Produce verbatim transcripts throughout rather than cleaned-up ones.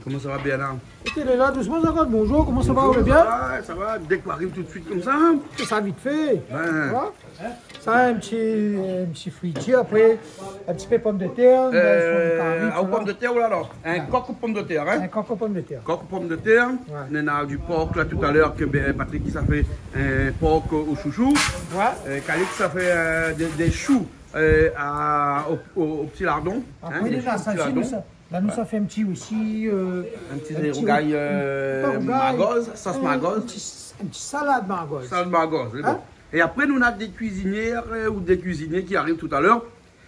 Koman sa va, Bernard ? Ékout, lé la, dousman, sa va. Bonjour, koman sa va, ou lé bien ? Bonjour, sa va, sa va. Dèk ou ariv tout suit konmsa. Sé sa, vit fé. Bin. Voilà. Sa, in ti, in ti fritir, apré, in ti pé pomdetèr, in kari, ah, ou la. Pomdetèr, ou la, alor ? In kok ou pomdetèr, in ? In kok ou pomdetèr. Kok ou pomdetèr. Ouais. Néna du por la, talèr, ke, bin, Patrick i sa fé in por o shoushou. Ouais. Euh, Calix i sa fé, euh, dé, dé shou, euh, a, o, o, o ti lardon. Apré, dé shou o ti lardon. Néna sa osi, mé sa, la, nou sa fé in ti osi, euh, in ti rougay, euh, pa rougay, margoz, sos margoz. In ti, in ti salad margoz. Salad margoz, sé bon. É apré, nou néna dé kuizinièr, euh, ou dé kuizinié ki ariv talèr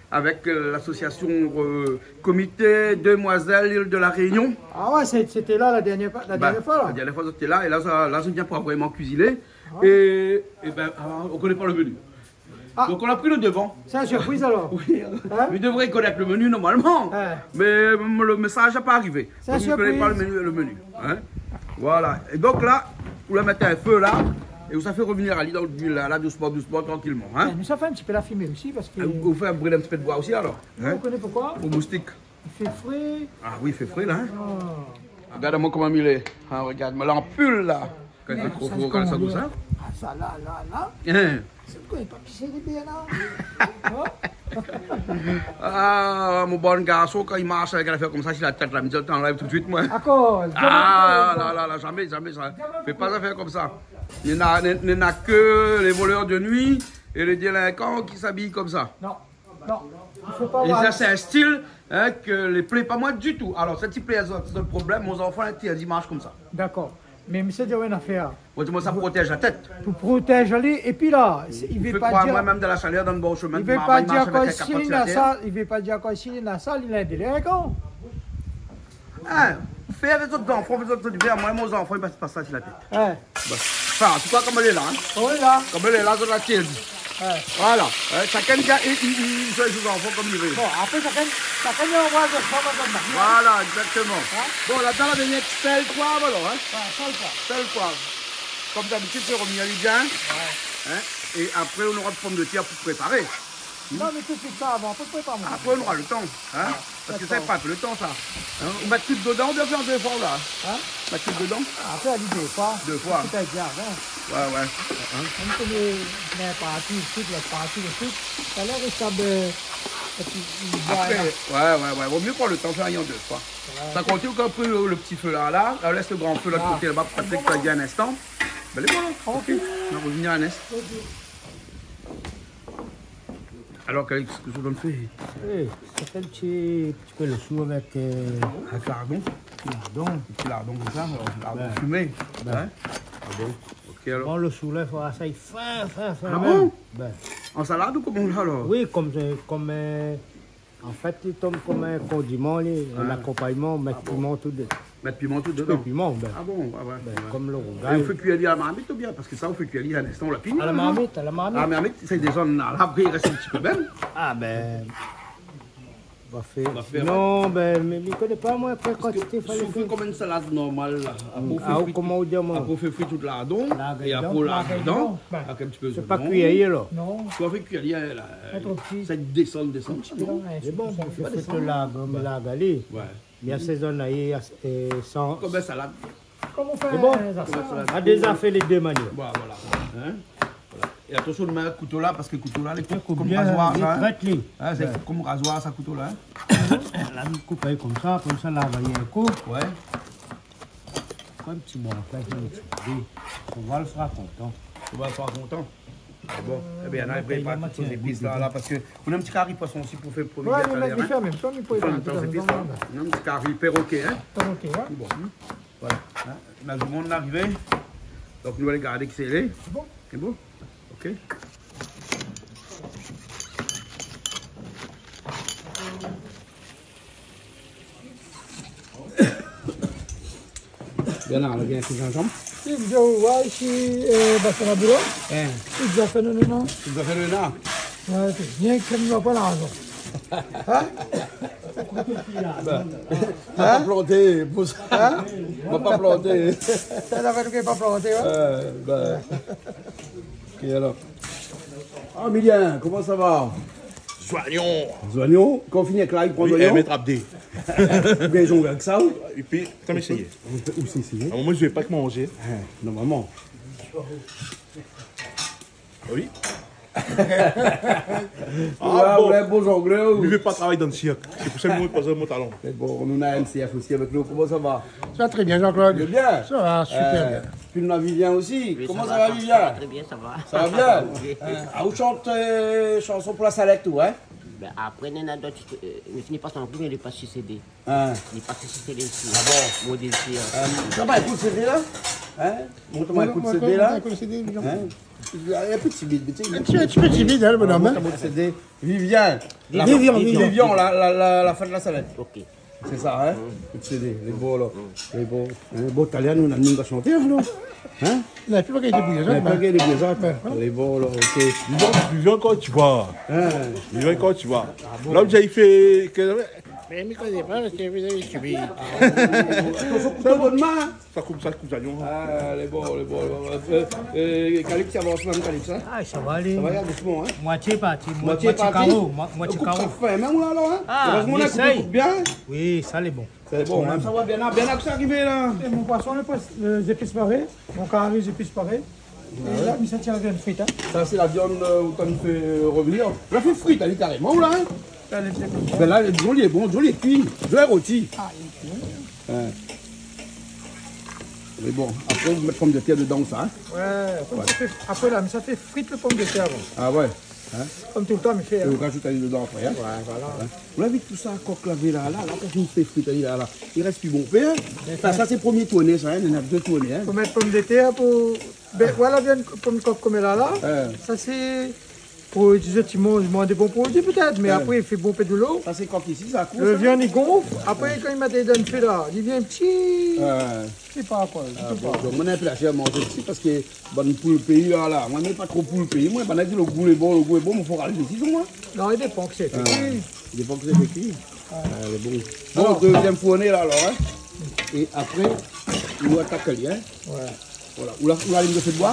avèk, euh, l'asosiasion, euh, Comité Demoiselles Île de la Réunion. Ah ouais, sé, sété la, la dèrnièr foi, la dèrnièr foi, la. Bin, la dèrnièr foi, sété la, é la, sa, la, sé bien pou vréman kuiziné. Ah ouais. É, é bin, ah, ou koné pa le menu. Ah. Donk, ou la pri le devan. Sé in sirpriz, alor. Oui. In ? Ou devré konèt le menu normalman. Ouais. Mé, euh, le mésaz la pa arivé. Sé in sirpriz. Donk, ou koné pa le menu, le menu, in ? Voilà. É donk la, ou la mèt in fé la, é ou sa fé revnir ali dan luil la, la, dousman, dousman, trankilman, in ? Ouais, nou sa fé in ti pé la fimé osi, parske... Ah, ou, ou fé bril in ti pé d'boi osi, alor, in ? Ou koné poukoi ? O moustik. I fé fré. Ah oui, i fé fré, la, in ? Ah. Regard amoin koman mi lé. Ah, regard amoin la an pul, la. Kan i fé tro fro, regard sa konmsa. Ah, sa la, la, la. In. Sé koi, pa pis lé bien, la. Ah, mon bon garson, kan i marsh avèk in afèr konmsa si la tèt, la, mi di, atann, anlèv tout suit, moin. Dakor. Ah, la, la, la, zamé, zamé sa. Fé pa zafèr konmsa. Néna, néna ke lé volèr de nuit é lé délinkan ki s'abiy konmsa. Non. Non, i fo pa... É sa, sé in stil, in, ke lé plé pa moin ditou. Alor, sa ti plé, sa, sé in problèm. Mon zanfan intèrdi marsh konmsa. Dakor. Mé mésyé, di amoin in afèr. Moin, di amoin, sa protèz la tèt. Pou protèz ali, épi la, sé, i vé pa dir, moin mèm dan la shalèr, dan le bor shemin, i vé pa dir ke si li na sa, i vé pa dir ke si li na sa, li lé in délinkan. In, fé avèk zot zanfan, fé zot, zot, moin, mon zanfan, i pas pa sa si la tèt. In. Bon. Anfin, an tou ka, konm lé la, in. Oui, la. Konm lé la, zot la tir. Ouais. Voilà. In, shakinn i, i, i, i shwazi son zanfan konm li vé. Bon, apré, shakinn, shakinn i anvoy son zanfan konm li vé. Voilà, égzaktoman. In ? Bon, la, dan la dèrnièr, sèl, poiv, alor, in. Ouais, sèl, poiv. Sèl, poiv. Konm dabitid, sé revnir ali bien. Ouais. In ? É apré, nou nora pomdetèr pou préparé. Non, mé tout suit sa avan, apré, prépar mon... Apré, nou nora le tan, in ? Ouais. Parske sa i pran le tan, sa. In ? Ou mèt tout dedan, oubien fé an dé foi, la ? In ? Mèt tout dedan ? Apré, ali dé foi. Dé foi. Tout lé bien, in ? Ouais, ouais. In ? Mèm si lé, mé parti, tout, la parti, tout. Talèr, i sab, euh, épi, i voi, apré, la. Ouais, ouais, ouais. Vo myé pran le tan, fé rien an dé foi. Ouais. Sa kontinié kan ou pran le, le ti fé la, la. La, lès le gran fé, lot koté, laba, pou Patrick, sa i vien in instan. Bin, lé bon, la. Ok. Ok. Nou va revnir in instan. Ok. Alor, Calix, kosa ou fé ? Eh, sa fé in ti, ti pé le shou avèk, euh, avèk lardon. Lardon. Ti lardon konmsa, alor, lardon fimé. Bin. In ? Ah bon ? Ok, alor. Bon, le shou la, i fo sa i fé, fé, fé mèm. Ah bon ? Bin. An salad ou koman, alor ? Oui, konm, euh, konm, euh, an fèt, li tonm konm in kondiman, li, in akonpagnman, mèt piman tout dedan. Mèt piman tout dedan. Ti pé piman, bin. Ah bon, ouais, ouais. Bin, ouais. Konm le rougay. É ou fé kui ali a la marmit oubien ? Parske sa, ou fé kui ali in instan, ou la fini, in ? A la marmit, a la marmit. A la marmit, sa i désann la, la, apré, i rès in ti pé mèm. Ah, bin, va fé. Va fé, non, ouais. Bin, mé, mi koné pa, moin, apré, kantité, parske si ou fé konm in salad normal, la, apré ou fé fri, koman ou di, moin ? Apré ou fé fri tout lardon, é apré ou larg dedan, avèk in ti pé zonion. Sé pa kui ali, la. Non. Ou fé kui ali, la, sa i désann, désann in ti pé. Sé bon, ou fé fri tout lardon, larg ali. Ouais. Mi asézone ali, é san... Konm in salad. Konm ou fé in salad. Sé bon. A déza fé lé dé manièr. Voilà, voilà. In ? Voilà. É atansion, ou mèt kouto la, parske kouto la, lé konm razoir, sa, in. Li koup bien, li trèt, li. In, sé konm razoir, sa, kouto la, in. La, mi koup ali konmsa, konmsa, la, va, i koup. Ouais. Pran in ti moin, in ti pé. Cheval sera kontan. Cheval sera kontan. Bon, ébin, nou va prépar tout lé zépis la, la, parske nou néna in ti kari poison osi pou fé, pou... Ouais, mé talèr, mé in. Fé an mèm tan, nou pé fé an mèm tan, zépis la. Nou néna in ti kari pèroké, in. Pèroké, ouais. Bon, voilà. In, la, domoun la arivé. Donk, nou va alé gard kisa i lé. Sé bon. Sé bon ? Ok. Bien, la, bien, ti zinzanm. Si, mi di aou, ouais, isi, euh, Bassin Laboulot. In. Tout zafèr nou néna. Tout zafèr nou néna. Ouais, sé bien ke nou na pa larzan. In ? Bin, nou la pa planté, pou sa. In ? Nou la pa planté. Sa, zafèr nou la pa planté, ouais. Euh, bin. Ok, alor. Ah, Milien, koman sa va ? Zoignon. Zoignon, kan ou fini èk la, i pran zoignon. Oui, mèt abdé. Ou bien zong èk sa, ou ? Épi, atann, mi éséy. Ou, ou sé éséyé. A, moin, mi vé pa manzé. Hin, normalman. Oui. A, bon. Ou lé bon zonglèr, ou. Mi vé pa travay dan sirk. Sé pou sa mi mont pa mon talon. Mé bon, nou néna M C F osi avèk nou. Koman sa va ? Sa va trè bien, Jean-Claude. Trè bien. Sa va, super bien. Épi nou néna Vivien osi. Oui, koman sa va, Vivien ? Sa va trè bien, sa va. Sa va bien ? Oui. Hin, a, ou shant, eu, shanson pou la salèt, ou, hin ? Bin, apré, néna dot, eu, mi fini pa son group, mé li lé pa si CD. Hin. Li lé pa si CD isi. A bon ? Modèl isi, hin. Eu, ou la pa ékout CD la ? Hin ? Mont amoin ékout CD la. Hin ? Li lé in pé timid, mé ti sé, in ti pé timid, hin, lo bonom, hin. Mont amoin ékout CD. Vivien. Vivien, Vivien. Vivien, la, la, la, la fin de la salèt. Ok. Sé sa, hin ? Ékout CD, lé bon, la. Lé bon. Hin, bon, talèr, nou, nou va shanté, alor. Hin ? Non, pi pa gingn débriy sa, non, pi pa gingn débriy sa. Bin, voilà. Lé bon, la, ok. Vivien, Vivien, kan ou va ? Hin ? Vivien, kan ou va ? A bon ? La, ou di, i fé ke, mé mi koné pa, parske mi lé timid. Atansion, kouto dan out min. Sa koup, sa koup zoignon. A, lé bon, lé bon, lé bon. Eu, eu, Calix, sa va, Calix, hin ? A, sa va alé. Sa va alé, dousman, hin ? Moitié parti, mo-, moitié parti. Moitié karo, mo-, moitié karo. Ou koup sa fin, mèm, ou la, alor, hin ? A, mi éséy. Érèzman, nou la koup bien, hin ? Oui, sa lé bon. Sé bon, hin ? Sa va, Bernard, Bernard, kosa i ariv la ? É mon poison, lé pres-, lé zépis paré, mon kari, zépis paré. É la, mi sa tir la viann frit, hin. Sa, sé la viann, eu, ou la fé, eu, revenir. Ou la fé frit, alé, karéman, ou la, hin ? Bin, lé, lé bon. Bin la, dizon, li lé bon, dizon, li lé kui. Dizon, li lé roti. A, li lé kui. Hin. Mé bon, apré, ou mèt pomdetèr dedan, sa, hin ? Oué, apré, sa fé, apré la, mi sa fé frit lo pomdetèr avan. A oué. Hin ? Kom toultan, mi fé, hin. É ou razout ali dedan apré, hin ? Oué, voilà. Hin ? Ou la vi tout sa, kok lavé la, la, la, kan ou fé frit ali la, la, i rès pi bonpé, hin ? Bin, sa, sa, sé promié tourné, sa, hin ? Néna dé tourné, hin ? Fo mèt pomdetèr pou Bin, voilà, bien, pom kok koméla la. Hin. Sa sé pou, dizon, ti manz moin de bon produi pétèt, mé apré, i fé bonpé dolo. Sa sé kok isi, sa kour, sa ? Lo viann i gonf, apré, kan i mèt dan lo fé la, li vien ti, sé pa koi, sé pa. A bon, donk, moin néna pli la shèr manzé isi parske bann poul péi la, la, moin mi yèm pa tro poul péi, moin, banna i di lo gou lé bon, lo gou lé bon, mé fo ralé isi, moin. Non, i dépan kosa i fé kui. I dépan kosa i fé kui. Oué. A, lé bon. Bon, alor, dézièm fourné la, alor, hin. É apré, nou atak ali, hin. Oué. Voilà. Ou la, ou la alim lo fé d'boi ?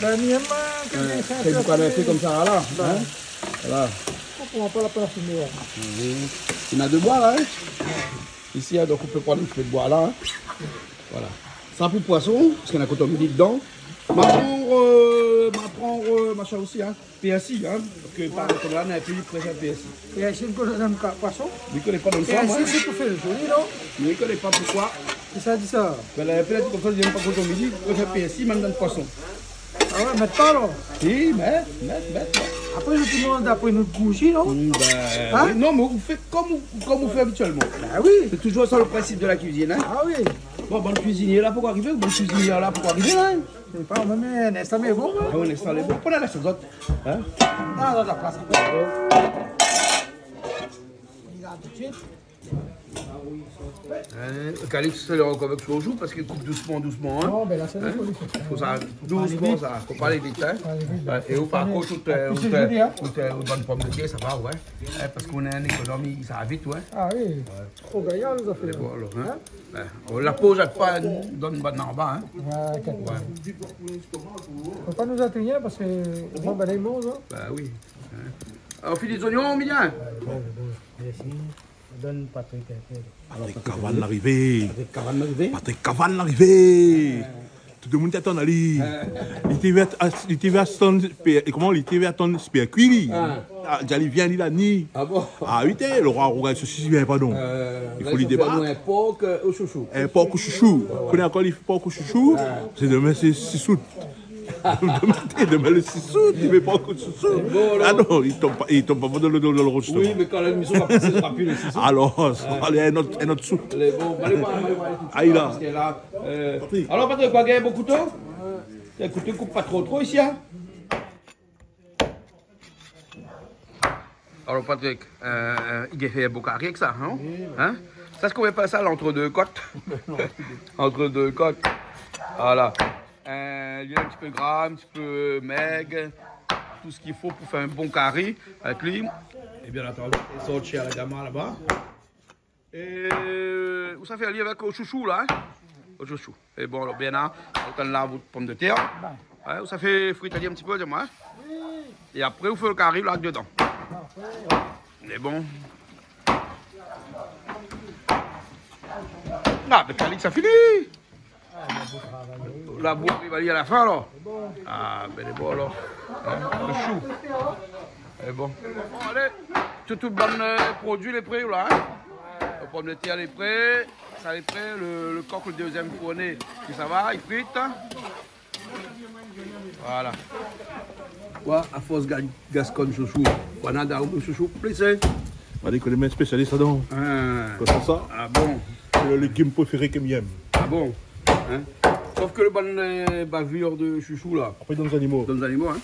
Bin, mi yèm, eu, ke... Oué, sa, fé in pé konmsa, la, hin ? Voilà. Ou pran pa la plas, mé, eu, néna d'boi la, hin ? Isi, hin, donk ou pé pran in pé d'boi la, hin ? Voilà. Sa pou poison, parske néna koton mili dedan. Ma pran, eu, ma pran, eu, machin osi, hin. Pèrsi, hin, parske pa, konm la, néna pi préfèr pèrsi. Pèrsi, ou koné dan ka poison ? Mi koné pa dan sa, moin. Pèrsi, sé pou fé lo zoli, non ? Mi koné pa poukoi. Kisa la di sa ? Bin, la, pétèt konmsa, li yèm pa koton mili, li préfèr pèrsi, mèm dan poison. A oué, mèt pa, alor ? Si, mèt, mèt, mèt, mèt. Apré, nou, tout lo moun, dapré nout gou osi, non ? Mm, bin, hin ? Oui. Non, mé ou fé konm ou, konm ou fé abitièlman. Bin oui. Sé toujour sa lo prinsip de la kuizine, hin ? A oui. Bon, bann kuizinié la, poukoi arivé ? Bann kuizinièr la, poukoi arivé la, hin ? Sé pa, mé, mé, in instan, mé bon. A oué, in instan, lé bon. Pran la shèz, zot. Hin ? A, la, la plas. Li la tout suit. Hin, Calix, sé ankor avèk shoushou, parske i koup dousman, dousman, hin. Non, bin la, sé... Hin ? Fo sa, dousman, sa. Fo pa alé vit, hin. Fo pa alé vit. Oué, é ou, par kont, ou, ou, ou, ou, ou, bann pomdetèr, sa va, oué. Hin, parske nou néna in ékonomi, sa va vit, oué. A oui. Oué. Tro gayar, nou la fé. Lé bon, alor, hin. Hin ? Bin, la poz pa, donn bann anba, hin. Oué, kèt. Oué. Fo pa nou atann, parske, bon, bin, lé bon, sa. Bin oui. Hin. Alor, fini zoignon, Milien ? Oué, oué, oué. Mèrsi. Donn Patrick in pé. Patrick Cavanne larivé. Patrick Cavanne larivé. Patrick Cavanne larivé. Tout lo moun té atann ali. Oué. Li té vé at-, li té vé atann, é koman, li té vé atann Super Kui, li. Oué. A, li di ali vien, li la ni. A bon ? A oui, té, lo roi, rogard, sosis, li vien pa, non. Eu, i fo li débark. La, i fé in pork, eu, o shoushou. In pork o shoushou. Oué, oué. Koné ankor, li fé pork o shoushou. Oué. Sé domin, sé sis out. Domin, domin lo sis out, li fé pork o shoushou. Sé bon, la. A non, li tonm pa, li tonm pa dan lo, dan lo, dan lo rod, zistoman. Oui, mé kan lémision va pasé, sra pi lo sis out. Alor, sa va alé in ot, in ot sout. Lé bon, alé, alé, alé, tout de suit, la, parske la, eu, Patrick. Alor, Patrick, ou la gingn in bon kouto ? Oué. Kouto i koup pa tro, tro isi, hin ? Alor, Patrick, eu, eu, i gingn fé in bon kari avèk sa, non ? Oui, oui. Hin ? Sa, sé koman i apèl sa, l'entre-deux-côtes ? Entre-deux-côtes. Voilà. Eu, li lé in ti pé gra, in ti pé mèg. Tout sak i fo pou fé in bon kari avèk li. É bien antandi, sort shé la gama laba. É ou sa fé ali avèk o shoushou la, hin ? O shoushou. É bon, alor, bien la, ou tann lav out pomdetèr. Oué. Hin, ou sa fé frit ali in ti pé, di amoin, hin ? Oui. É apré, ou fé lo kari la dedan. Non, Lé bon. Ah, bin, Calix, sa fini. La bou ariv ali a la fin, alor. Ah, bin, lé bon, alor. Hein, le chou. Lé bon. Bon, alé. Tout, tout bann, euh, produi lé pré, la, hein. Le pomdetèr lé pré. Sa lé pré. Le, le kok, le dézièm fourné, ke sa va, li frit. Voilà. Wa, afors gard Gascon Chouchou. Wa, nana ou Chouchou, plis, hein. Wa, li koné, mé spésialis ladan. Ah. Konmsa. Ah bon ? Sé le légim préféré ke mi yèm. Ah bon ? Hein ? Sof ke le bann, euh, bavir de Chouchou, la. Apré, donn zanimo. Donn zanimo, hein.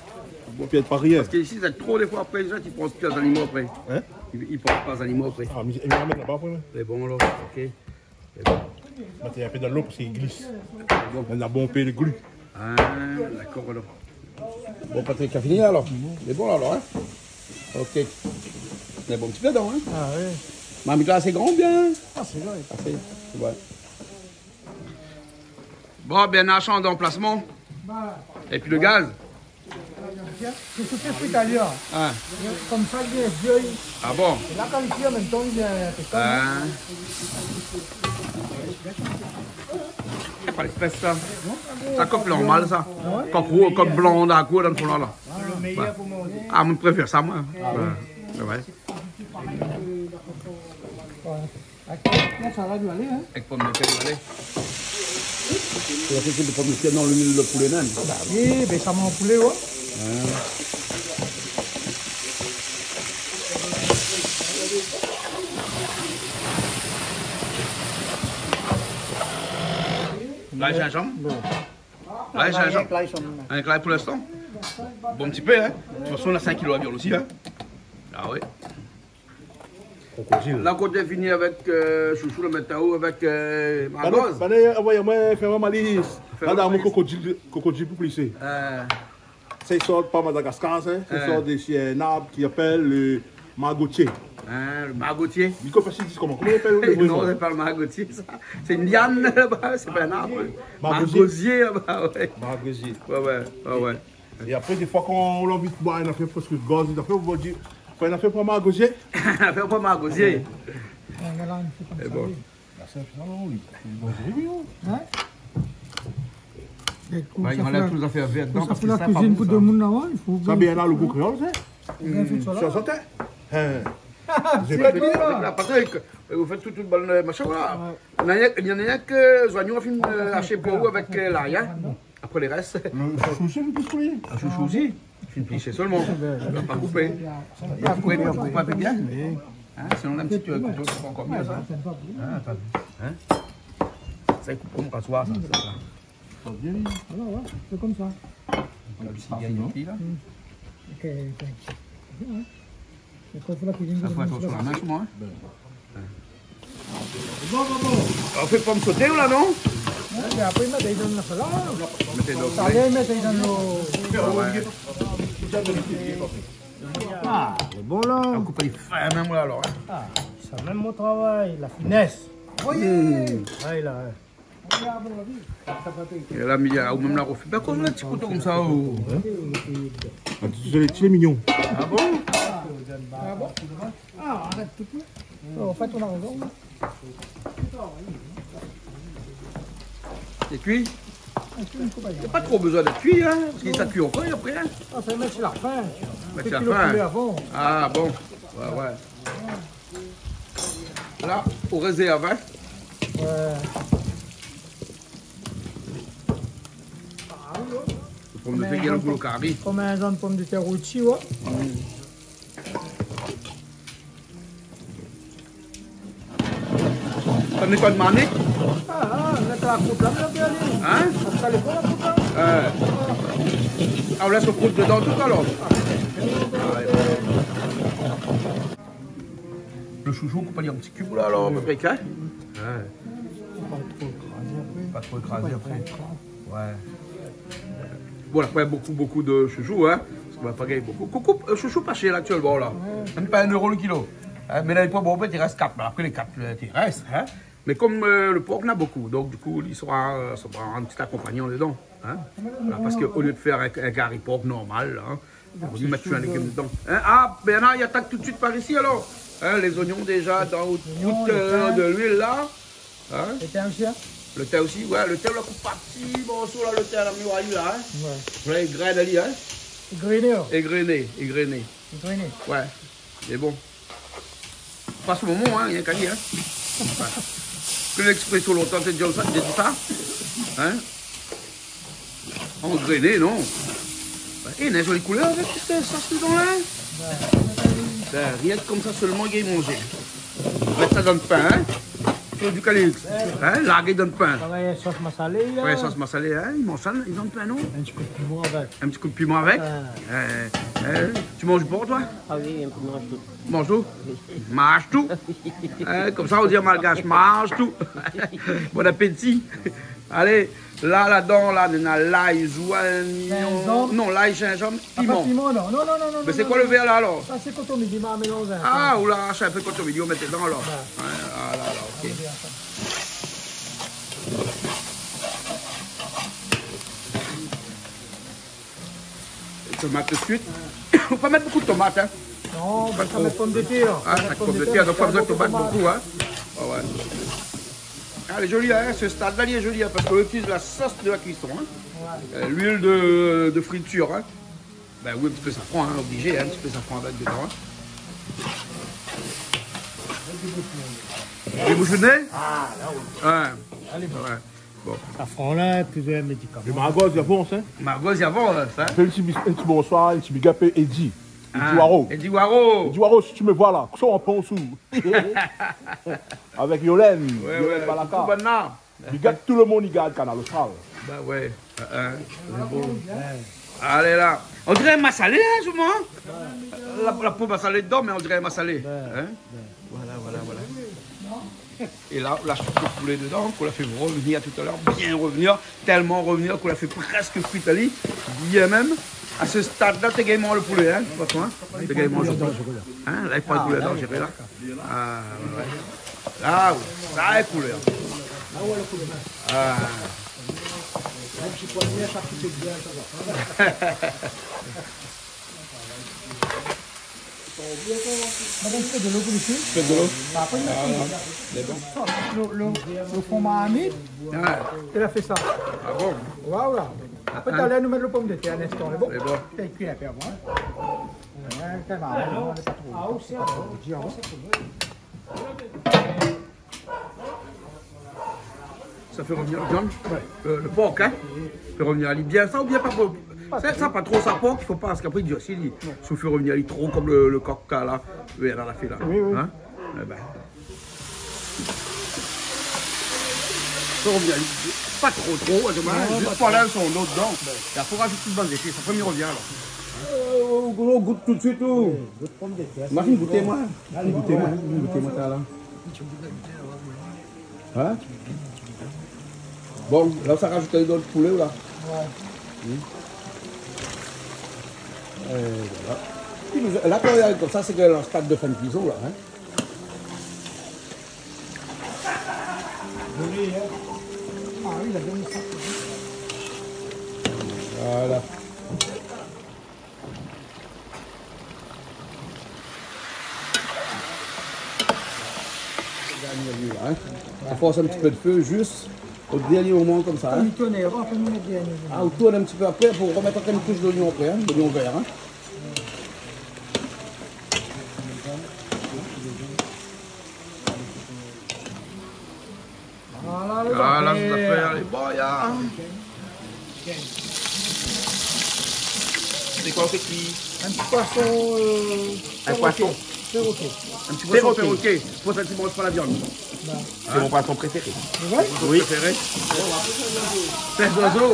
Bon. Pi pa rien. Parske isi, sa tro de foi apré, sa, i pans pi zanimo apré. Hein ? I, i pans pa zanimo apré. Ah, mé, mé laba apré, ouais. Mé bon, alor, OK. Mèt in pé dan lo parske li glis. Bon. Nana bonpé le glu. Ah, dakor, alor. Bon, Patrick, la fini, alor ? Lé bon, alor, hein ? OK. Mé bon, ti pé dan, hein ? Ah, oui. Marmit la, sé gran, bien ? Ah, sé gran. Ah, sé, sé bon. Bon, bin, achan d'anplasman. Épi le gaz. Sé sou fé frit alèr. Ah. Konmsa, li vien vié. Ah bon ? É la, kan li kui an mèm tan, li vien, euh, pétan, hein. Ah. Pa léspès, sa. Sa kok normal, sa. Ah ouais ? Kok ro-, kok blan, dakor, dan le fon la, la. Le méyèr pou manzé. Ah, mi préfèr sa, moin. Ah oui. Ouais, ouais. Ouais. Avèk pomdetèr, sa va alé, hein ? Avèk pomdetèr, sa va alé. Ou la fé pomdetèr dan le, le poulé mèm ? Ba oui, bin, sa manz poulé, ouais. Hein. Lay, zinzanm ? Non. Lay, zinzanm. Lay, lay pou linstan. Bon, ti pé, hein. De tout fason, nana sink kilo la viann osi, hein. Ah oui. Krokodil. La, kan ou fini avèk, euh, Chouchou, la mèt aou avèk, euh, margoz. Bann, bann, anvoy amoin fé in malis. Fé in malis. La, dan mon krokodil, krokodil pou plisé. Euh. Sa i sort pa Madagaskar, sa. Sa i sort de, sé in arb ki apèl le margotié. Hein, le margotié. Miko fasil di koman. Koman i apèl le vré non ? Non, sé pa le margotié, sa. Sé in liane, laba. Sé pa in arb, hein. Margosier. Margosier, laba, ouais. Margosier. Ouais, ouais, ouais, ouais. É apré, défoi, kan ou la anvi boir in nafèr, parske gaz, in nafèr, ou va dir, fé in nafèr pou margosié. Fé pou margosié. Ouais, voilà, in fé konmsa, oui. Mé bon. La, sé sa, oui. Hein ? Ékout, ouais, sa i anlèv tout zafèr vèr dedan, parske sa, la kuizine pou dé moun la, ouais, i fo sa bien la, le gou kréol, sé. Bien fé sa, la. Sa, sa, hein. Sé pa bien, la. La, Patrick, euh, ou fé tout, tout bann, euh, machin, la. Ouais. Néna, néna ke zoignon, fine, euh, ashé pou ou avèk, euh, lay, hein. Apré, le rès. Le chouchou osi, fine plisé. Ah, chouchou osi. Fine plisé solman. Pa koupé. Koup in pé bien. Hein, sinon, in ti, euh, kouto, sé ankor myé, sa. Hein, atann. Hein ? Sa i koup konm razoir, sa, sa. Sa vien. Voilà, ouais, sé konmsa. La, le ti gagn non ? Épi la. Hmm. OK, OK. Bien, hein. Sa fo atansion la min, solman, hein. Bin. Bon, bon, bon. Ou fé pom soté, ou la, non ? Ouais, mé apré, mèt dan le, la. Mèt dan le poulet. Sa vien, mèt dan le... Ah ouais. Ah, lé bon, la. Ou koup ali fin mèm, la, alor, hein. Ah, sa mèm mon travay, la finès. Oui. Hmm. Ouais, la, hein. É la, mi di aou, mèm la, ou fé pa konm in ti kouto konmsa, oh. Hein ? Ah, ti, sé lé, sé lé mignon. Ah bon ? Ah bon ? Ah, arèt tout. Oh, an fèt, ou na rézon. Lé kui ? Lé pa tro bezoin d'èt kui, hein, parske sa kui ankor apré, hein. Ah, sa i mèt si la fin. Mèt si la fin. Fé kui le poulet avan. Ah bon. Ouais, ouais. La, ou rézèrv, hein. Ouais. Le pomdetèr, konm in, konm in zanr pomdetèr roti, ouais. Mm. Sa néna pa de marmit ? Ah, ah, mèt la krout la, mèt bien. Hein ? Sa lé bon, la krout la. Euh. Ah, ou lès la krout dedan tout, alor ? Ah, ouais. Le chouchou, koup ali an ti kib la, alor, a pé pré, hein ? Ouais. Pa tro ékrazé apré. Pa tro ékrazé apré. Ouais. Bon, la pa bokou, bokou de chouchou, hein, parske nou la pa gingn bokou. Koukou, euh, chouchou pa shèr aktièlman la. Ouais. Mèm pa in éro le kilo. Hein, mé la, lé pa bon, i rès kat. Apré lé kat, euh, i rès, hein. Mé konm, euh, le por, na bokou. Donk, du kou, li sra, euh, sra in ti akonpagnan dedan, hein. Voilà, parske olié de fèr in, in kari por normal, hein, Ou mèt in légim dedan. Hein ? Ah, Bernard, i atak tout suit par isi, alor. Hein, lé zoignon déza dan out, out, euh, de luil la. Hein ? Lo tin osi, hein ? Lo tin osi, oué, lo tin, ou la koup par ti morso la, lo tin la, mi oi ali la, hein ? Oué. Ou la égrèn ali, hein ? Égrené, hein ? Égrené, égrené. Égrené. Oué, lé bon. Pa so momon, hein, rienk ali, hein. Oué. Ke lèksprésyon lontan té di sa, té di sa. Hein ? Égrené, non ? É, néna in zoli koulèr avèk tout sos dedan la, hein ? Bin, rienk konmsa solman, i gingn manzé. Mèt sa dan lo pin, hein ? Fé di kaliks. Hein ? Larg dan lo pin. Sa va, sos masalé, hein ? Oué, sos masalé, hein ? I manz sa, i manz dan lo pin, non ? In ti kou d'piman avèk. In ti kou d'piman avèk ? Ah. Euh, euh, ou manz pa, ou ? Ah oui, in pé manz tout. Manz tout ? Manz tout. Hein, konmsa ou di an malgash, manz tout. Bon apéti. Alé, la, ladan la, néna lay, zoignon. Zinzanm. Non, lay, zinzanm, piman. Ah, pa piman, non. Non, non, non, non. Mé sé koi lo vèr la, alor ? Sa sé koton midi, ma mélanzé. Ah, ou la ash in pé koton midi, ou mèt dedan, alor. Oué. Oué, ah la la, OK. Alé, bien, sa. Tomat tout suit. Fo pa mèt bonpé tomat, hein. Non, pa tro. Sa mèt pomdetèr. Ah, sa mèt pomdetèr, donk pa bezoin tomat bonpé, hein. Oué, oué. Ah, lé zoli, hein, se stad la lé zoli, hein, parske ou itiliz la sos de la kuison, hein. Oué. Euh, luil de, de fritir, hein. Bin oui, in ti pé safran, hein, oblizé, hein, in ti pé safran avèk dedan, hein. Lé boushonné ? Ah, la oui. Oué. Alé, bon. Oué. Bon. Safran la, touzour in médikaman. Lo margoz i avans, hein. Margoz i avans, hein. Fé in ti bis-, in ti bonswar, in ti big up, Eddy. Ah, Eddy Waro. Eddy Waro. Eddy Waro, si tu me vois là, kosa ou pans ou ? Avèk Yolène, oué, Yolène Balaka. Tout bann la. Big up tout le moun i gard Kanal Austral. Ba oué. Hein, hein, lé bon. Alé la. On diré masalé, hein, souvan, hein. La, la po masalé dedan, mé on diré masalé. Hein ? Voilà, voilà, voilà. É la, la shoup lo poulé dedan, k'ou la fé revenir talèr, bien revenir, tèlman revenir k'ou la fé prèsk fri ali, bien mèm. A se stad la, té gingn manz lo poulé, hein, de tout fason, hein. Té gingn manz lo poulé. Hein, la, i pran lo poulé danzéré, la. Ah, oué, oué. La, oui, sa lé koulèr. Ah. Madam, fé dolo pou li. Fé dolo. Apré, li va fé lo, lo, lo fon marmit. Ah. Li la fé sa. Ah bon ? Voilà. Apré, talèr, nou mèt lo pomdetèr in instan, lé bon ? Lé bon. Fé kui in pé avan, hein. Oué, tèlman, non, lé pa tro, lé pa tro dir, hein. Sa fé revenir la viann. Oué. Euh, lo por, hein. Fé revenir ali bien, sa, oubien pa tro. Sa, sa, pa tro sa, por, i fo pa, parske apré i dirsi, li, si ou fé revenir ali tro konm lo, lo kok la, la, la fé la. Oui, oui. Hein ? Eh ben. Fé revenir ali pa tro, tro, hein, zis pou alé son lo dedan. É apré, ou razout tout bann zépis, sa fé revenir, alor. Euh, ou, ou gout tout suit, ou ? Imazine, gouté, moin. Gouté, moin. Gouté, moin, sa, la. Hein ? Bon, la, sa razout ali dan lo poulé, la. Oué. Hmm. Euh, voilà. Pi nou, la, kan i ariv konmsa, sé ke lo stad de fin de kuison, la, hein. Ah oui, la done sa. Voilà. Dernié, la, hein. Ou fors in ti pé lo fé, zis o dernié moman, konmsa, hein. Kan li tourn, apré, nou mèt dernié. Ah, ou tourn in ti pé apré pou remèt ankor in koush zoignon apré, hein, zoignon vèr, hein. Voilà, lé zafèr. Voilà, lé zafèr, lé bon, ya. Sé koi, sé ki ? In ti poison, euh, in poison pérokè. Pérokè. In ti poison pérokè. Pou sa, ti manz pa la viann. Ba. Sé mon poison préféré. Sé vré ? Oui. Préféré ? Sé zozo.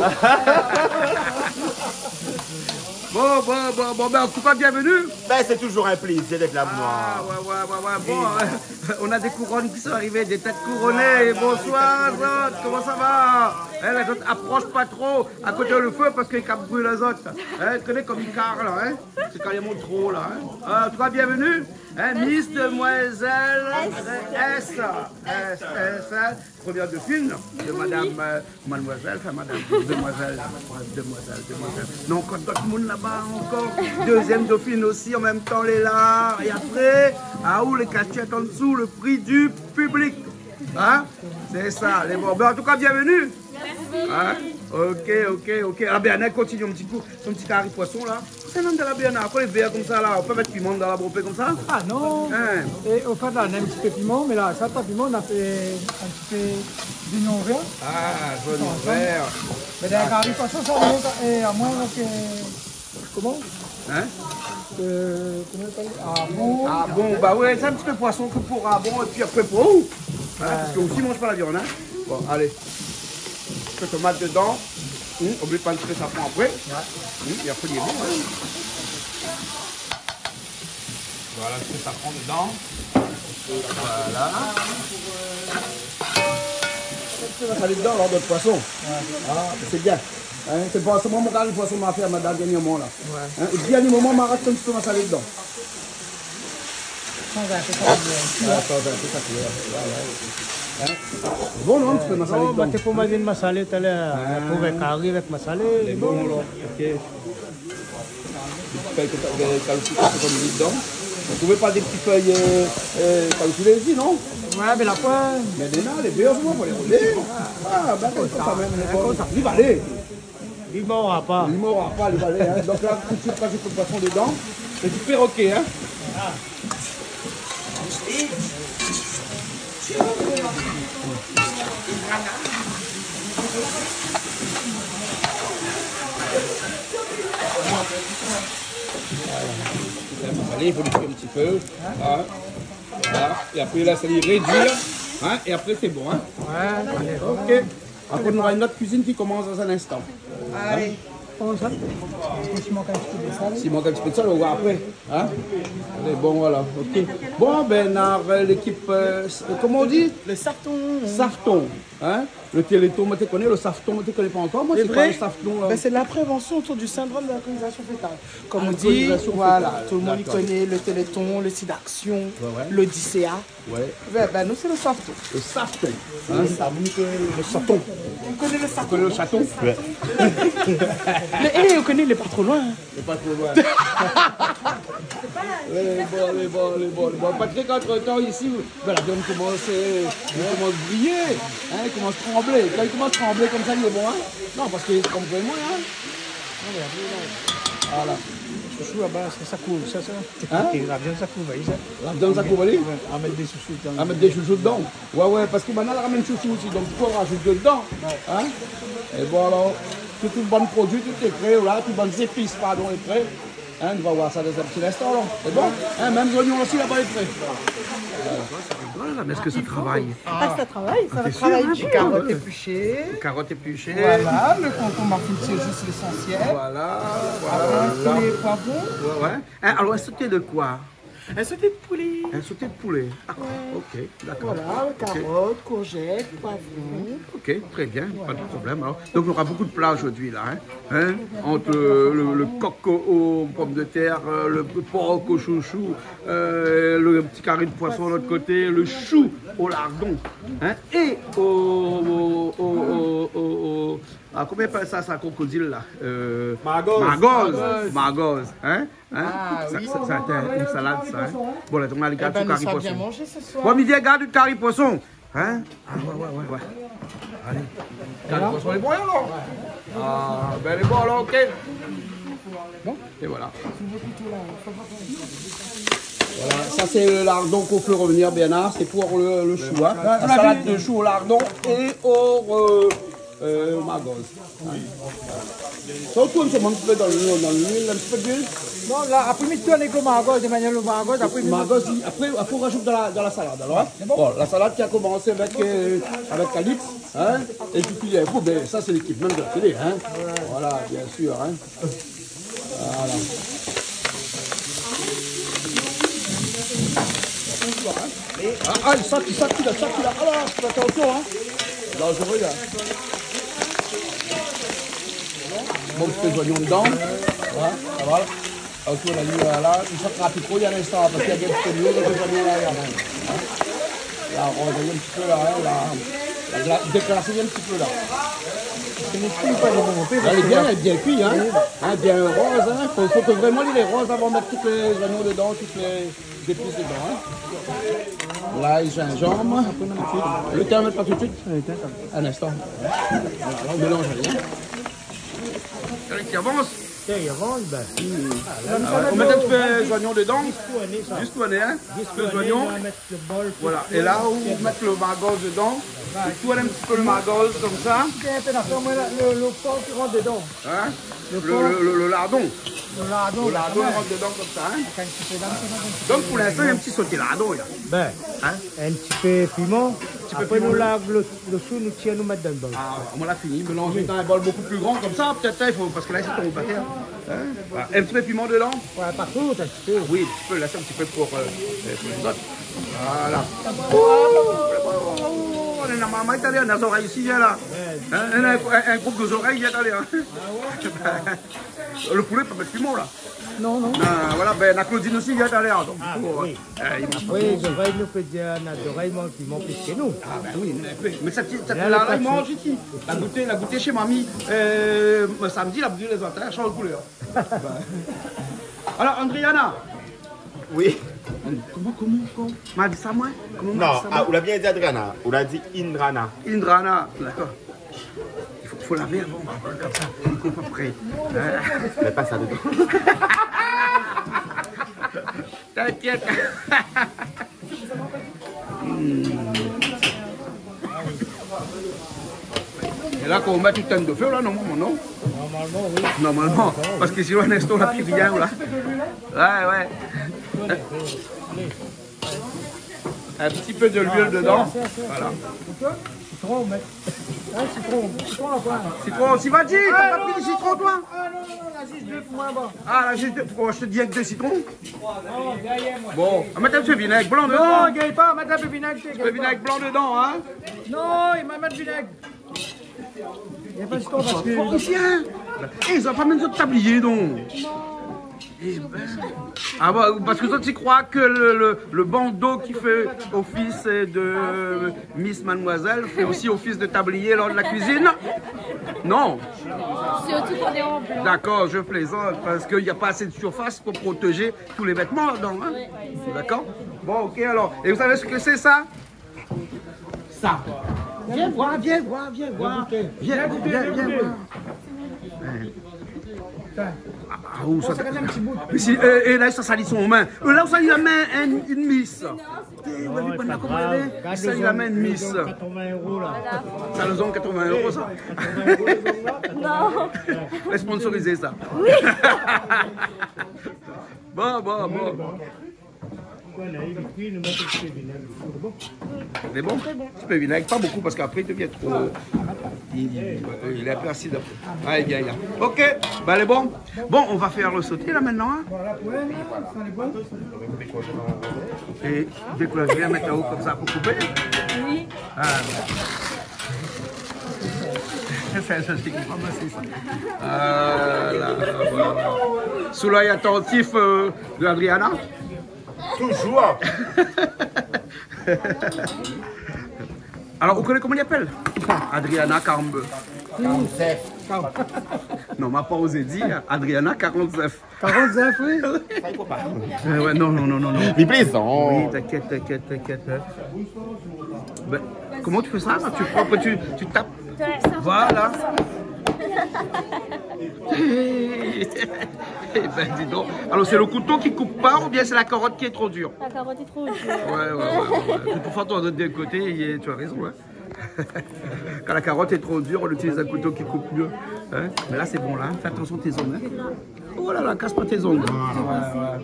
Bon, bon, bon, bon, ben, an tou ka, bienvenue. Ben, c'est toujours un plaisir d'être là, moi. Ah, ouais, ouais, ouais, ouais, bon, euh, on a des couronnes qui sont arrivées, des têtes couronnées. Bonsoir, zot, comment ça va ? Hein, lé zot aprosh pa tro akoté le fé parske i kap bril azot. Hein, koné kom i kar la, hein. Sé karéman tro la, hein. Euh, an tou ka, bienvenue. Hein, Miss, Demoiselle, S, S, S, hein, première dauphine de Madame, euh, Mademoiselle, enfin, Madame, Demoiselle, Demoiselle, Demoiselle. Non, ankor dot moun laba ankor. Deuxième dauphine aussi, en même temps, elle est là. Et après, ah, ou les cachettes en dessous, le prix du public. Hein ? C'est ça, les bons. Ben, en tout cas, bienvenue. Merci. Hein ? Ok, ok, ok. Ah ben, on continue un petit coup. Son ti kari poison la. Sé non de la biana, kan lé vèr konmsa la, ou pé mèt piman dan la bonpé konmsa ? Ah non. Hein ? É o fèt la, nana in ti pé piman, mé la, sa pa piman, nana in ti pé zoignon vèr. Ah, zoignon vèr. Mé dan in kari poison, sa, é amoin, avèk, euh, koman ? Hein ? Euh, koman i apèl ? Ah bon. Ah bon, bah ouais, sé in ti pé poison ke pou, ah bon, épi apré pou ou. Hein, parske ou osi i manz pa la viann, hein. Bon, alé. In pé tomat dedan. Hmm, oubli pa in ti pé safran apré. Ouais. Hmm, é apré, lé bon, hein. Voilà, in ti pé safran dedan. Voilà. In ti pé masalé dedan, alor, dan le poison. Ouais. Ah, sé bien. Hein, sé pa solman mon kari poison ma fé, madam, dernièrman la. Ouais. Hein, o dernié moman, ma razout in ti pé masalé dedan. Sanz in pé sa koulèr. Ouais, sanz in pé sa koulèr. Ouais, ouais. Hein ? Bon, non, in ti pé masalé dedan. Non, mé té pou manz in masalé talèr. Ah. Pou in kari avèk masalé. Lé bon, la. Ok. Dé ti fèy de, de kaloupilé, sé konm li dedan. Ou trouv pa dé ti fèy, euh, euh, kaloupilé isi, non ? Ouais, mé la poin. Mé néna, lé vèr, koman pou lé roulé ? Ah, ben, konmsa, konmsa mèm, lé bon. Konmsa. Li va alé. Li mor pa. Li mor pa, li va alé, hein. Donk la, tout de suite, pass le poison dedan. É ti pé roké, hein. Voilà. Alé, i fo li kui in ti pé. Hein. Voilà. É apré, la, sa i rédui. Hein. É apré, sé bon, hein. Ouais, alé. Ok. Apré, nou nora in ot kuizine ki komans dan in instan. Alé. Koman sa ? Parske si i mank in ti pé de sèl. Si i mank in ti pé de sèl, nou voi apré. Hein ? Alé, bon, voilà. Ok. Bon, ben, nou na, euh, lékip, euh, s-, euh, koman i di ? Le Safton. Safton. Hein ? Le Téléthon, moin té koné, le Safton, moin té koné pa ankor. Moin, sé koi le Safton, la ? Ben, c'est la prévention autour du syndrome d'alcoolisation fœtale. Comme on dit, alcoolisation fœtale. Voilà, tout le monde i koné le Téléthon, le Sida Action, ouais, ouais, l'Odysséa. Ouais. Ouais, ben, nou, sé le Safton. Le Safton. Hein ? Le Safton. Ou koné le Safton ? Ou koné le Safton ? Ouais. Mé, é, ou koné, lé pa tro loin, hein. Lé pa tro loin. Lé bon, lé bon, lé bon, lé bon. Patrick, antretan, isi, ben, la viann i komans, euh, i komans briyé, hein, i komans tranblé. Kan i komans tranblé konmsa, lé bon, hein ? Non, parske, konm vréman, hein ? Non, mé apré, la, voilà. Shoushou laba, sa, sa i kouv, sa, sa. Hein ? É la viann, sa i kouv, oui, sa. La viann, sa i kouv, oui ? Ouais, a mèt dé shoushou dedan. A mèt dé shoushou dedan. Ouais, ouais, parske banna la ramèn shoushou osi, donk fo razout dedan. Ouais. Hein ? É bon, alor, tout, tout bann produi, tout lé pré, la, tout bann zépis, pardon, lé pré. Hein, nou va voir sa dan in ti instan, la. Sé bon ? Hein, mèm zoignon osi, laba, lé pré. Sa i rigol, la, mé èske sa i travay ? Ah, sa i travay, sa i travay dur. Ah, t'es sûr, hein ? Karot épiché. Karot épiché. Voilà, le concombre, c'est juste l'essentiel. Voilà, voilà. Après, les poivrons. Ouais, ouais. Hein, alors, un sauté de quoi ? Un sauté de poulet. Un sauté de poulet. Ah, ok, d'accord. Voilà, carottes, courgettes, poivrons. Ok, très bien, pas de problème. Alors, donc, il y aura beaucoup de plats aujourd'hui, là, hein. Hein ? Entre, euh, le, le coq aux, aux pommes de terre, euh, le porc au chouchou, euh, le petit carré de poisson de l'autre côté, le chou au lardon, hein, et au, au, au, au, au, ah, comment on appelle ça, ça, crocodile, là ? Euh, margoz. Margoz. Margoz, hein ? Hein ? Ah, oui. Ça, ça, ça a été une salade, ça, hein ? Bon, la, on a les gars, tout carré poisson. Eh ben, nous sommes bien mangés ce soir. Bon, midi, gars, du carré poisson. Hein ? Ah, ouais, ouais, ouais, ouais. Allez. Carré poisson, lé bon, la ? Ah, ben, lé bon, la, ok. Bon, et voilà. Voilà, ça, c'est le lardon qu'on fait revenir, Bernard. C'est pour le, le chou, hein. La salade de chou au lardon et au, euh, euh, au margoz. Sa ou tourn solman in ti pé dan luil, dan luil, in ti pé d'luil. Non, la, apré, mi tourn avèk lo margoz, de manièr lo margoz, apré, mi... Margoz, i, apré, apré, ou razout dan la, dan la salad, alor, hein. Bon, la salad ki la komansé avèk, euh, avèk Calix, hein, é pi, pi, euh, bon, ben, sa, sé lékip mèm de la télé, hein. Voilà, bien sûr, hein. Voilà. Ah, ah, sa ki, sa ki la, sa ki la. Ah la, fé atansion, hein. Danzéré, la. Bon, in ti pé zoignon dedan. Voilà, sa va. Alor, ou la li, la, li sort rapid, i fo in instan, parské néna in ti pé dolo, donk lé zoignon la, la, la. La, roz in ti pé la, in, la, la, la, déklasé in ti pé la. Sé in ti pé pa de bon, in pé, la, lé bien, lé bien kui, in. Oui. In, bien roz, in. Fo, fo ke vréman li lé roz avan mèt tout lé zoignon dedan, tout lé zépis dedan, in. Lay, zinzanm. Lo tin, mèt pa tout suit. Oui, tin, sa va. In instan. Voilà, la, ou mélanz bien. Eric, i avans. Tiens, i avans, bin. Hmm. Ah, la, ou mèt in ti pé zoignon dedan. Zis tourné, sa. Zis tourné, in. Zis tourné, in ti pé zoignon. La, mèt lo bol, voilà. É la, ou mèt lo margoz dedan. Voilà. Ou tourn in ti pé lo margoz konmsa. Tiens, in pé la, fé amoin la, lo, lo por ki rant dedan. In ? Lo por. Lo, lo, lo, lo lardon. Lo lardon, lo lardon, kan mèm. I rant dedan konmsa, in ? Avèk in ti pé lardon, sa va. Donk, pou linstan, in ti soté lardon, la. Bin, in ? In ti pé piman. In ti pé piman. Apré, nou larg lo, lo sou, nou tir, nou mèt dan lo bol. Ah, moin la fini. Mélanz dan in bol bokou pli gran, konmsa, pétèt, in, i fo, parské la, sé tonm atèr. In ? Voilà. In ti pé piman dedan. Ouais, pa tro, in ti pé. Oui, in ti pé, la, sé in ti pé pou, euh, euh, pou lézot. Voilà. Ouh, néna marmay, talèr, néna zorèy isi, vien la. Ouais. In, in, in, in group de zorèy, vien talèr. Ah ouais ? Lo poulé, pa mèt piman, la. Non, non. Non, voilà, bin, na Claudine osi, vien talèr. Donk, di kou, oui. Euh, i manz pa piman. Apré, zorèy, nou pé dir, na zorèy i manz piman plis ke nou. Ah, bin oui, mé, mé sa, ti, sa, la, la, la, i manz isi. La gouté, la gouté shé mami, euh, samdi, la di lézot, in, shanj koulèr. Alor, Andriana. Oui. Koman, koman, koman ? Ma di sa, moin ? Koman ma di sa, moin ? Non, ah, ou la bien di Adriana, ou la di Indrana. Indrana, dakor. I fo, fo lavé avan, konmsa, i koup apré. In ? Mèt pa sa dedan. T'inquiète. Hmm. É la, kan ou mèt tout tann de fé, la, normalman, non ? Normalman, oui. Normalman, parské sinon, in instan, ou na pi rien, la. Ouais, ouais. In ti pé de luil dedan. Voilà. Sitron, mèt. In sitron. Sitron, la, koi ? Sitron, si, va di, ou la pa pri sitron, toi ? Ah, non, non, non, la zis dé pou moin, bon. Ah, la zis dé, pou, mi di avèk dé sitron. Bon, mèt in ti pé vinèg blan dedan. Non, gingn pa, mèt in pé vinèg, sé... In ti pé vinèg blan dedan, in. Non, i mèt vinèg. Néna pa sitron parské... Fo osi, in. É, zot la pa mèm zot tablié, donk. Non. Eh ben. Ah bon, parské zot i kroi ke le, le, le bando ki fé ofis de Miss Mademoiselle fé osi ofis de tablié lors de la cuisine ? Non. Sirtou kan lé an blan. Dakor, je plaisante, parské na pa asé de surface pou protézé tout lé vètman dedan, in ? Oui. Dakor ? Bon, OK, alor. Et vous savez ce que c'est, ça ? Sa. Vien voir, vien voir, vien voir. Vien, vien, vien voir. Ah, ah, ousa sa, sa, sa, in ti bout. Mé si, é, é la, sa sali son min. Euh, la ousa li la mèt in, in mis. Eh, ou la vi pa koman lé. Sa, li la mèt in mis. Sa, lé zong katrovin éro, sa. Non. Lé sponsorizé, sa. Oui. Bon, bon, bon. Lé bon ? Ti pé vinèg, pa bokou, parské apré, i devien tro, i, i, i lé in pé asid apré. Ah, lé bien, lé bien. OK, ben, lé bon. Bon, on va faire le sauté, là, maintenant, hein. Voilà, pou èl, sa lé bon. É dékloz bien, mèt anlèr konmsa pou koupé. Oui. Ah. Sé, sé, sé, sé pa mal, sa. Ah, la, la, voilà. Sou l'œil attentif, euh, de Adriana. Toujours. Alors, vous connaissez comment il appelle ? Adriana quarante-deux. Quarante-sept. Non, ma pa ozé dir Adriana quarante-neuf. Quarante-neuf, oui. Euh, ouais, non, non, non, non, non. Li plézant. Oui, t'inquiète, t'inquiète, t'inquiète, hein. Ben, comment tu fais ça, là ? Tu prends, après, tu, tu tapes. Voilà. Eh ben, dis donc. Alors, c'est le couteau qui coupe pas ou bien c'est la carotte qui est trop dure ? La carotte est trop dure. Ouais, ouais, ouais, ouais, ouais. De toute façon, toi, de l'autre côté, il est, tu as raison, hein. Quand la carotte est trop dure, on utilise un couteau qui coupe mieux. Hein ? Mais là, c'est bon, là. Fais attention à tes ongles, hein. Oh là là, casse pas tes ongles. Ah, ouais, ouais.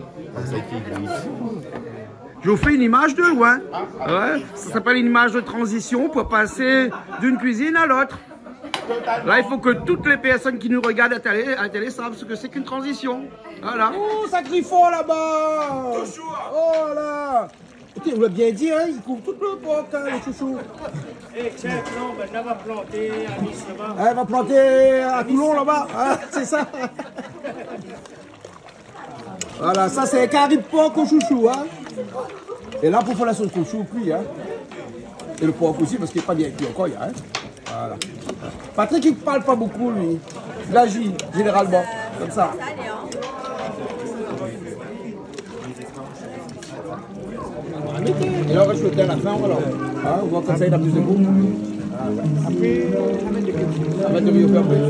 Je vous fais une image de loin. Ouais, ça s'appelle une image de transition pour passer d'une cuisine à l'autre. Là, il faut que toutes les personnes qui nous regardent à télé, à télé savent ce que c'est qu'une transition. Voilà. Oh, ça crie fort là-bas. Toujours. Oh là. Ou la bien di, in, i kouv tout lo por, in, lo shoushou. É, tiens, non, bin, la va planté anis laba. Ah, va planté a Toulon laba, in, sé sa. Voilà, sa sé kari por o shoushou, in. É la, pou fé la sos shoushou, kui, in. É lo por osi, parske lé pa bien kui ankor, in. Voilà. Patrick, i parl pa bokou, li. Li aji, zénéralman, konmsa. É la, ou rès lo tin a la fin, alor. In, ou voi konmsa, li na plis de gou. Apré, ou va mèt de ri. Ou va mèt de ri o fur é a mezir.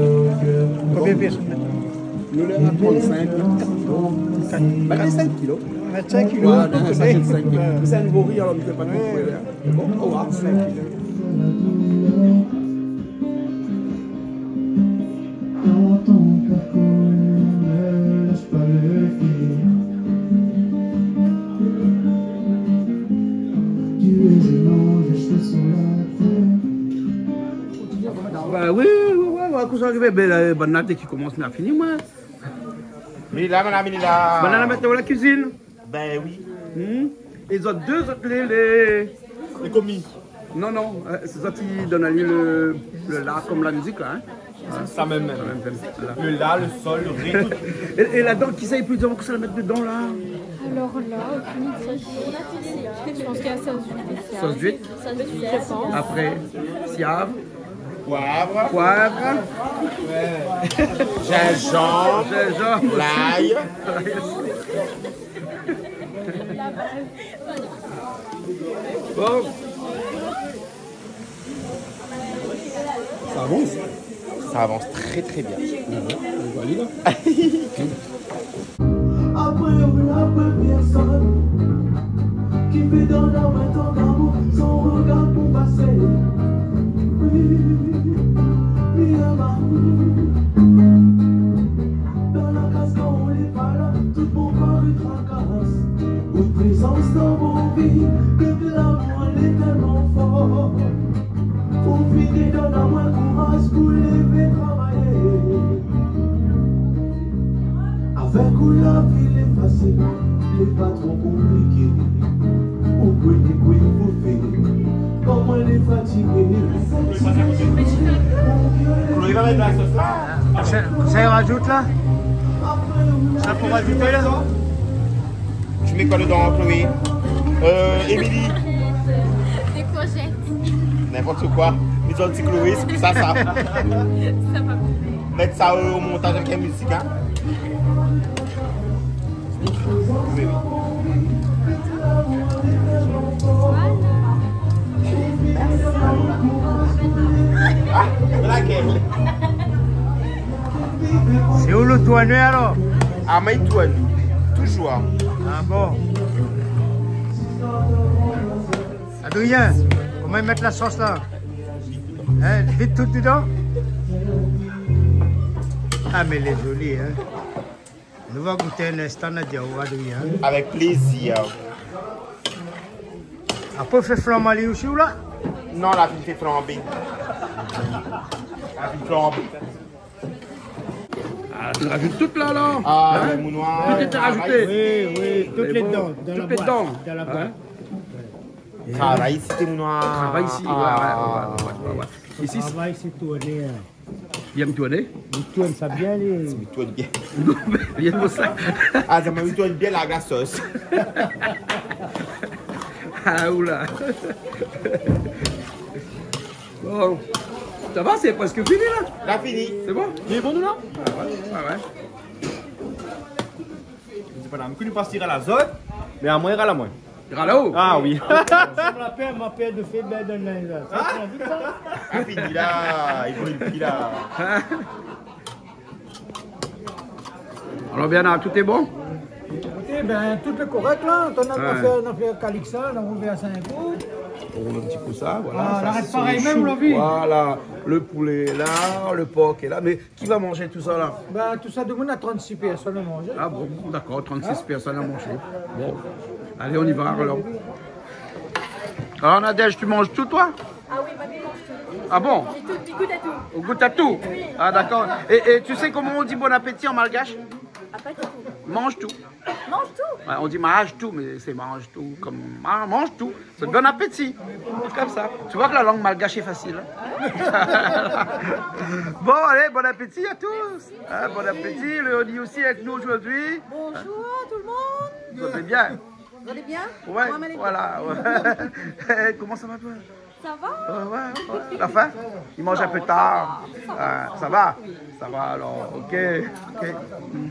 Konbien piès ou mèt ? Nou lé a trant-sink. Kat kilo. Bin, sink kilo. Vin-sink kilo. Voilà, in sashé de sink kilo. Ouais. Mé sé in nouvori, alor, mi fé pa tro, ouais, in. Bon, o revoir. Sink kilo. Dans ton parcours, ne laisse pas le fil. Tu es aimant, je suis sur la terre. Bin oui, oui, oui, oui, kosa i ariv, bin, la, bann la té ki komans, na fini, moin. Mé la, madam, mé la. Bann la, la mèt dan la kuizine. Bin oui. Hmm. É zot dé, zot lé, lé... Lé komi. Non, non, euh, sé zot i donn ali lo, lo la, konm la mizik la, in. Sa mèm, mèm. Sa mèm, mèm, voilà. Lo la, lo sol, lo ré, tout. É, é ladan, kisa i pé dir kosa la mèt dedan la ? Alors là, aucune idée. Je pense qu'il y a sauce d'huître. Sauce d'huître. Sauce d'huître, je pense. Apré, siav. Poiv. Poiv. Ouais. Zinzanm. Zinzanm. Lay. Bon. Sa i avans. Sa i avans trè, trè bien. Mhm. Ou voi ali la. Apré ou, apré pèrsone ki pé donn amoin ton amour, son regar pou pasé. Oui, oui, laba. Dan la kaz kan ou lé pa la, tout mon kor i trakas. Out prézans dan mon vi, ke lamour lé tèlman for. Ou fine donn amoin kouraz pou lévé travay. Avèk ou la vi lé fasil, lé pa tro konpliké. Ou koné kosa i fo fé, kan moin lé fatigé. Chloé va mèt la sos la. Sa, sa i rajout la ? Sa pou rajouté la ? Tu mets quoi dedans, Chloé ? Euh, Émilie ? Des courgettes. N'importe quoi. Mé zot i di Chloé, sé pou sa, sa. Ça va. Mèt sa, euh, o montaz avèk la mizik, in. Oui, oui. Voilà. Ah, voilà kèl. Sé ou lo tournèr alor ? Ah, moin i tourn. Toujour. Ah bon ? Adrien, koman i mèt la sos la ? In, vid tout dedan ? Ah, mé lé zoli, in. Nou va gouté in instan, Nadia, ou Adrien, in. Avèk plézir. Apré, ou fé flanb ali osi, ou la ? Non, la fine fé flanbé. La fine flanbé. Ah, ou rajout tout la, la. Ah, in ? Mé mon noir. Tout lé rajouté. Oui, oui, tout lé dedan, dan la boit. Tout lé dedan. Dan la boit. In ? Travay isi, té mon noir. Travay isi, ouais, ouais, ouais. Isi, sé... Travay, sé tourné, in. Bien tourné. Li tourn sa bien, li. Li tourn bien. Non, mé bien pou sa. Ah, sa ma, li tourn bien la, la sos. Ah, oula. Bon. Sa va, sé prèsk fini la ? La fini. Sé bon ? Lé bon, nou la ? Ah ouais, ah ouais. Sé pa la, mi koné pa si i ral azot, mé amoin i ral amoin. I ral aou ? Ah oui. Sa ma pèr, ma pèr de fé bèl dan la. Sa, in ? Sa fini la, i bril pi la. Alor, Bernard, tout lé bon ? Ékout, bin, tout lé korèk la. Atann, nou va fé, nou va fé kalik sa, nou va vèrsé in kou. On roule un petit coup ça, voilà. Ah, sa, la rèt sé parèy mèm, shou. Voilà, lo poulé lé la, lo por lé la, mé ki va manz tout sa la ? Bin, tout sa, domoun a trant-sis pèrsone a manzé. Ah bon, d'accord, trant-sis pèrsone a manzé. Bon, allez, on y va alors. Alors, Nadège, tu manges tout, toi ? Ah oui, moi, je mange tout. Ah bon ? Je goûte, je goûte à tout. On goûte à tout ? Oui. Ah, d'accord. Et, et tu sais comment on dit bon appétit en malgache ? Ah, pas du tout. Manz tout. Manz tout. Ouais, on dit mange tout, mais c'est mange tout, comme ma-, mange tout. C'est bon appétit. C'est comme ça. Tu vois que la langue malgache est facile, hein ? Bon, allez, bon appétit à tous. Hein, bon appétit. Léonie aussi avec nous aujourd'hui. Bonjour tout le monde. Vous allez bien ? Vous allez bien ? Ouais, voilà. Comment ça va, toi ? Ça va ? Ouais, ouais, ouais. La faim ? Il mange un peu tard. Ça va. Ah, ça va ? Ça va alors, ok, ok. Mm.